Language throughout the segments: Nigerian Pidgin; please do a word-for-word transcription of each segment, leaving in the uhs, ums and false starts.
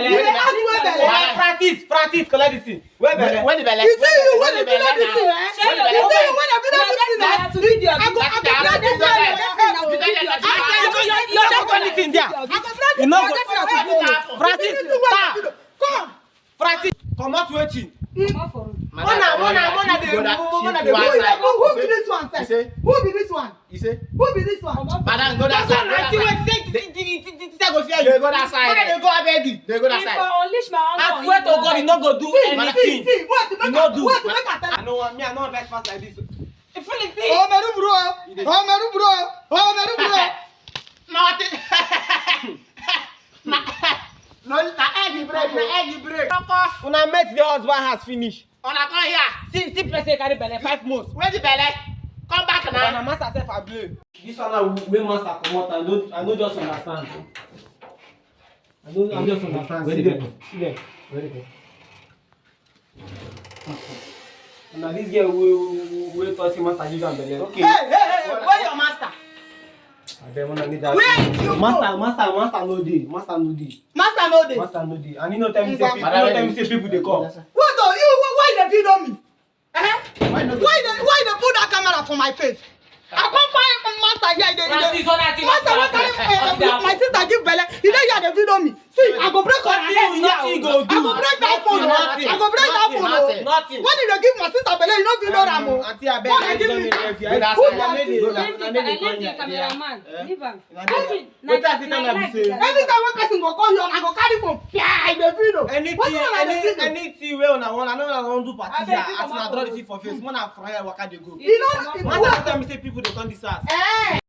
You dey ask where belle? Francis, Francis, collect this thing. Where belle? Where the belle? You see you wey dey do that thing, eh? You see you wey dey do that thing, eh? I go, I go break this one. You don't do anything there. I go break this one. Francis, stop. Come. Francis, comot wetin? Comot for room. Mona, Mona, Mona, dey go outside. Who be this one sef? Who be this one? You say? Who be this one? Madam, go that side. Auntie, wait, say, say, say, say, say, go fear you. Dey go that side. Mona, dey go, abeg you. Dey go that side. If I unleash my hand on you, I swear to God, you no go do anything. See, see, see, wait, make I, wait, make I tell you. I no want, me, I no want vex pass like this. If you see. Oh, Meru bro. Oh, Meru bro. Oh, Meru bro. Nothing. Na, no, na egg you break, na egg you break. Una met the husband has finish. Una come here. See, see person carry belle five months. Where the belle? Come back now. Una master sef I blame. This one now wey master comot, I no, I no just understand. I no, I just understand. Where the belle? See them. Where the belle? Na this girl wey, wey, wey talk say master give am belle. Okay. Hey, hey, hey, where your master? Abeg, una need that. Where you go? Master, master, master no dey. Master no dey. Master no dey. Master no dey. And you no tell me say people, you no tell me say people dey come. What do you, why, why you dey video me? Eh? Why you dey, why you dey put that camera for my face? I come find master here, he dey, he dey. Master wey carry, eh, my sister give belle. He dey here dey video me. See, I go break her head here. Nothing you go do. I go break that phone. Nothing. I go break that phone. Nothing. When you dey give my sister belle, you no video am o. Auntie, abeg, let me help you. Who be that? Auntie, cameraman, leave am. Auntie, na, na, na, like this. Anytime wey person go call you, I go carry phone. Pia, I dey video. Anything, anything wey una want, I know una wan do party here. As una draw the thing for face, una fry waka dey go. You know, master tell me say people dey come this house. Eh.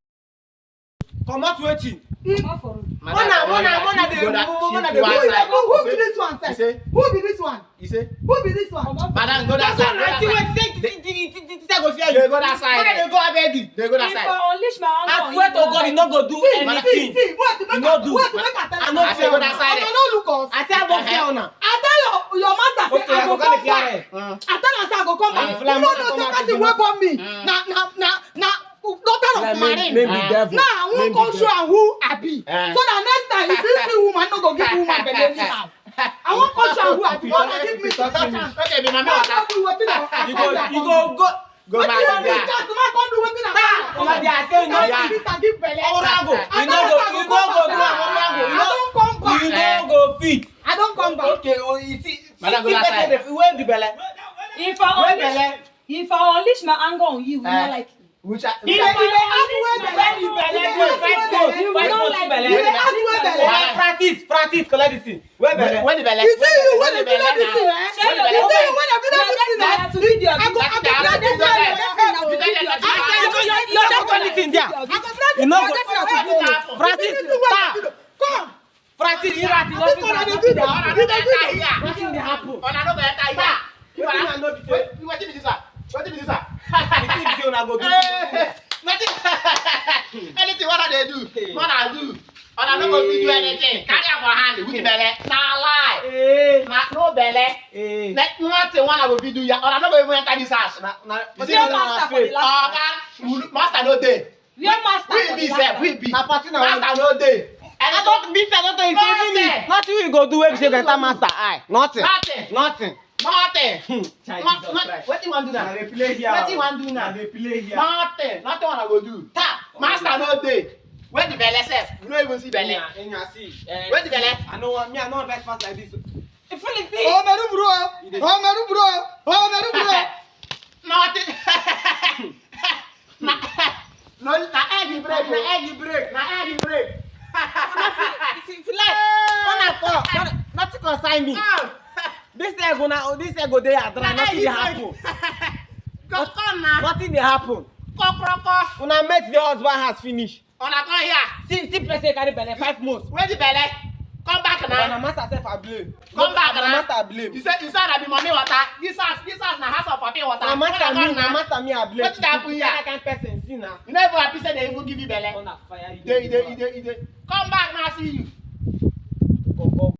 Comot wetin? Comot for room. Mona, Mona, Mona dey, Mona dey go outside. Who be this one sef? Who be this one? You say? Who be this one? Madam, go that side. Auntie, wait, say, say, say, say, say, go fear you. Dey go that side. Mona dey go, abeg you. Dey go that side. If I unleash my hand on you, I swear to God, you no go do anything. See, see, wait, make I, wait, make I tell you. I no fear una. I no look us. I say I no fear una. I tell your, your master say I go come back. I tell am say I go come back. You no know say person wey born me na, na, na, na daughter of marine. Now I wan come show am who I be. So that next time, if you see woman, no go give woman belle anyhow. I wan come show am who I be. No go give me chance. Okay, be mommy water. You go, you go, go. Go back there. Just man come do wetin I want. Come back there, I say you no fit. Orago. You no go, you no go do am, Orago. You no, you no go fit. I don come back. Okay, oh, you see, madam, go that side. Where the belle? If I unleash, if I unleash my anger on you, you no like it. Which a, you dey, you dey ask where belle? You dey ask where belle? You dey ask where belle? Francis, Francis, collect this thing. Where belle? Where the belle? You see you wey dey do that thing, eh? You see you wey dey do that thing, eh? I go, I go break this one. You don't do anything there. You know, Francis, stop. Come. Francis, you are the one that dey do that. Wetin dey happen? Una no go enter here. Wetin I no be say? Wetin be this one? Wetin be this one? You think say una go do? Nothing. Anything wey una dey do, una do. Una no go fit do anything. Carry am for hand. Which belle? Na lie. Na no belle. Nothing wey una go fit do here. Una no go even enter this house. Na, na, master no dey. Where master? We be sef, we be. Na party na master no dey. I don be fair, no tell you say nothing. Nothing we go do wey be say better master eye. Nothing. Nothing. Nothing. Nothing. Wetin wan do now? Wetin wan do now? Nothing. Nothing una go do. Master no dey. Where the belle sef? We no even see belle. Where the belle? I no want, me, I no want vex pass like this. If you see. Oh, Meru bro. Oh, Meru bro. Oh, Meru bro. Nothing. Na, no, na egg you break, na egg you break, na egg you break. If you, if you like, when I call, when, nothing concern me. This egg go na, this egg go dey here dry, nothing dey happen. Come, come na. Nothing dey happen. Kokoroko. Una met the husband has finish. Una come here. See, see person carry belle five months. Where the belle? Come back now. Una master sef I blame. Come back now. Master I blame. You say, you say na be mommy water. This house, this house na house of papi water. Na master me, na master me I blame. Wetin dey happen here? That kind person, see na. You no even happy say they even give you belle. Una fire you. Dey, you dey, you dey, you dey. Come back now, see you. Go, go,